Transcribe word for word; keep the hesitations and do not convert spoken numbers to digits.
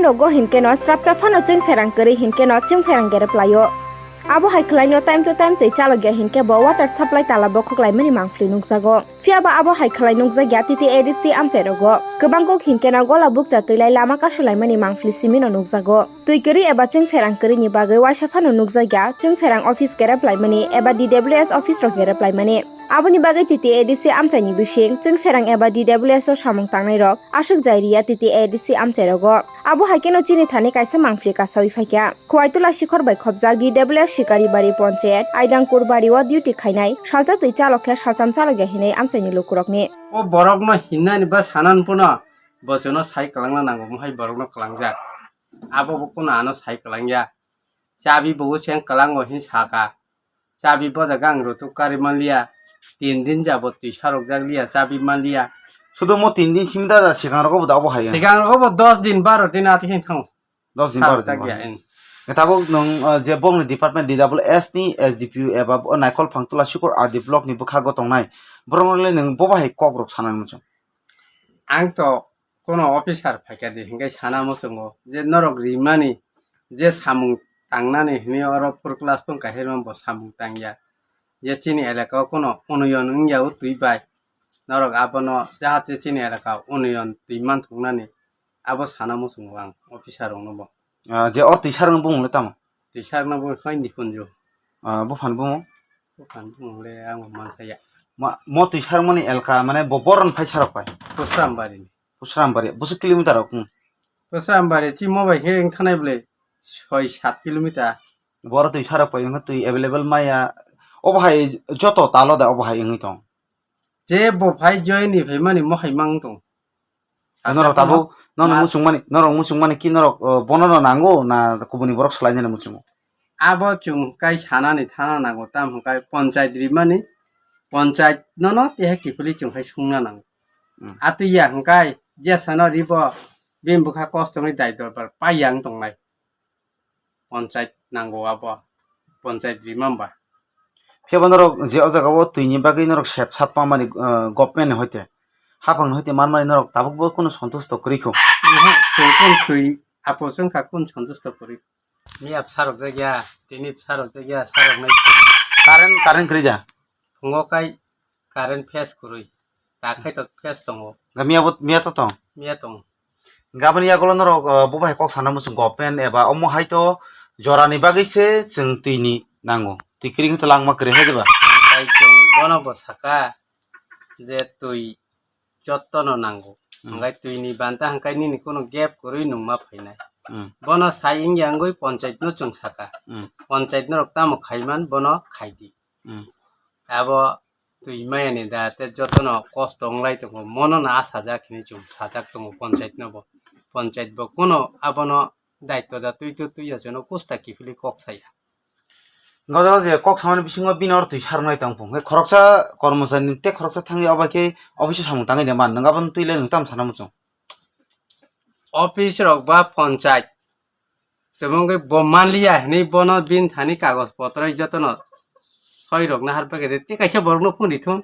Rogo hinkhe no srapcha phano chwng pherang kwrwi hinkhe no chwng pherang gerep laio. Abo hai khwlaino time to time twi chalokya hinkhe bo water supply tala bokhok laimani mangpli nukjago. Phiyaba abo hai khwlai nukjakya T T A D C amchai rogo. Kwbang kok hinkhe no gola bukcha twi lai lama kasu laimani mangpli simi no nukjago. Twi kwrwi eba chwng pherang kwrwini bagwi waisa phano nukjakya chwng pherang office gerep laimani eba D W S office rok gerep laimani. Aboni bagwi T T A D C amchaini bising chwng pherang eba D W S o samung tangnai rok aswk jai riya T T A D C amchai rogo. Abo hai kheno chini thani kaisa mangpli kasawi phaikha. Khwai Tula Sikhor bai khopjak D W S Sikaribari Ponchayat, Aidangkur bari o duty khainai, salsa twi chalok khe saltham chalokya hinwi amchaini lukurokni. O borokno hinnani ba sanani phano bo chwngno sai kwlangna nango, mohai borokno kwlangjak. Abo bo kuno ano sai kwlangya. Chabi bo seng kwlango hin saka. Chabi bojago ang rutuk kari manliya. Tin din jabot twi sarokjak liya, chabi manliya. Sudo mo tin din simi da, da, sigang rogo bo da obo hai. Sigang rogo bo dos din, baro din ati hin thango. Dos din, baro din. Sarokjak ya, eng. Tabuk nwng, uh, je bongni department D W S ni S D P O eba bo Naikhol Phangtula Sikhor R D block ni bwkhago tongnai. Borok le nwng bo bahai kok rok sanani muchung. Ang to kono officer phaikha di hinkai sana muchungo je norok rimani je samung tangnani hini oro four class pung kahirma bo samung tangya. Je chini elaka o kono unoyon wngya o twi bai. Norok abono jahate chini elaka unoyon twi manthoknani abo sana muchungo ang officer rokno bo. Ah, je o twi sarno bumung le tamo? Twi sarno bo hai Nikunjo. Ah, buphani bumung? Buphani bumung le ang bo mansaya. Ma, mo twi sarmani elaka mane bo boron phai sarok pai? Pusrambari ni. Pusrambari, busu kilometer rok, hmm. Pusrambari chimo bai khe wng thanai bwle soi sat kilometer. Boro twi sarok pai wngkha, twi available maya. Obo hai joto talo da obo hai wngwi tong. Je bo phai join ni phaimani mohai mang tong. Norok tabuk, nono muchungmani, norok muchungmani ki norok, uh, bono no nango na kubuni borok swlainani muchungo? Abo chwng kai sanani thana nango, tamo hwnkai ponchait rimani, ponchait nono teha kiphilwi chwng hai sungna nango. Hmm. Atwi ya hwnkai jesano ribo bini bwkha kostongni dai dorbar pai yang tongnai. Ponchait nango abo, ponchait rimamba. Phiya bo norok je o jaga o twi ni bagwi norok sep sat pamani, uh, government ni hoite, haphang ni hoite manmani norok tabuk bo kunu sontusto kwrwi kho. Oho, chwng kunu twi apo chwng kha kunu sontusto kwrwi. Miya bwsarok jakya, tini bwsarok jakya, sarok nai. Current, current kwrwi da? Phungo kai current phase kwrwi. Ta khai to phase tongo. Ga miya bo, miya to tong? Miya tongo. Gaboni yagulo norok, uh, bo bai kok sana muchung government eba omo hai to jorani bagwi se chwng twi ni nango. Twi kwrwi khe to langma kwrwi hai diba? Tai chwng bono bo saka je twi jotto no nango. Hmm. Hwnkhai twi ni banta hwnkhai nini kono gap kwrwi nungma phainai. Hmm. Bono sai wngya wngwi ponchait no chwng saka. Hmm. Ponchait norok tamo khaiman bono khaidi. Hmm. Abo twi maya ni da te jotono kosto wng lai tongo, mono no a sajak hinwi chwng sajak tongo ponchait no bo. Ponchait bo kuno abono daitto da twi to twi ya chwngno kusta kiphilwi kok saya. Gajak je kok samani bisingo bini oro twi sarnai tong phung. Khoroksa kormochari ni te khoroksa thangwi obo khe office o samung tangwi de man. Nwng abono twi le nwng tam sana muchung? Office rok ba ponchait. Temo wngkhe bo manliya hinwi bono bini thani kagoj potro jotono soi rok nahar bagwi de. Tei kaisa borokno phone rithung.